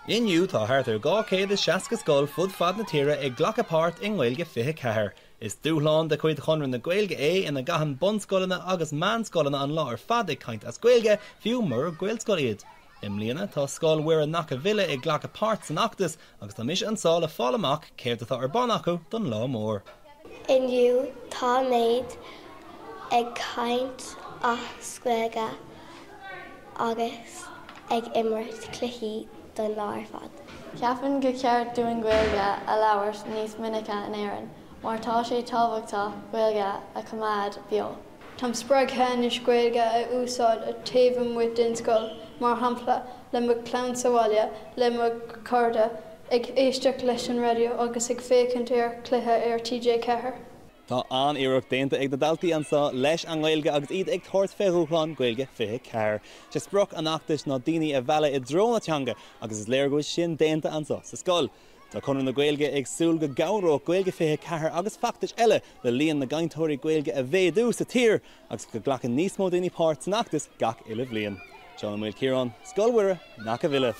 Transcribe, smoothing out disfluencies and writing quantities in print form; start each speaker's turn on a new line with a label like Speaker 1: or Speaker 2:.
Speaker 1: Inniu tá thart ar 260 scoil fud fad na tíre ag glacadh páirt i nGaeilge 24. Is dúshlán de chuid Chonradh na Gaeilge é ina gcaitheann bunscoileanna agus meánscoileanna an lá ar fad ag caint as Gaeilge, fiú murar Gaelscoil iad. I mbliana tá Scoil Mhuire Nac a' Bhile ag glacadh páirt san fheachtas agus tá mise anseo le fáil amach céard atá ar bun acu don lá mór.
Speaker 2: Inniu táimid ag caint as Gaeilge agus ag imirt cluichí don lá ar fad.
Speaker 3: Ceapaim gur cheart dúinn Gaeilge a labhairt níos minice in Éirinn mar tá sé tábhachtach Gaeilge a choimeád beo.
Speaker 4: Táim spreagtha anois Gaeilge a úsáid taobh amuigh den scoil, mar shampla, le mo chlann sa bhaile, le mo chairde, ag éisteacht leis an raidió agus ag féachaint ar chluiche ar TG4.
Speaker 1: Tá an-iarracht déanta ag na daltaí anseo leis an nGaeilge agus iad ag tabhairt fé dhúshlán Gaeilge 24. Sé sprioc an fheachtais ná daoine a mhealladh i dtreo na teanga agus is léir go bhfuil sin déanta anseo sa scoil. Tá Conradh na Gaeilge ag súil go gcabhróidh Gaeilge 24 agus feachtais eile le líon na gcainteoirí Gaeilge a mhéadú sa tír agus go nglacfaidh níos mó daoine páirt san fheachtas gach uile bhliain. Seán Ó Maoilchiaráin, Scoil Mhuire, Nac a' Bhile.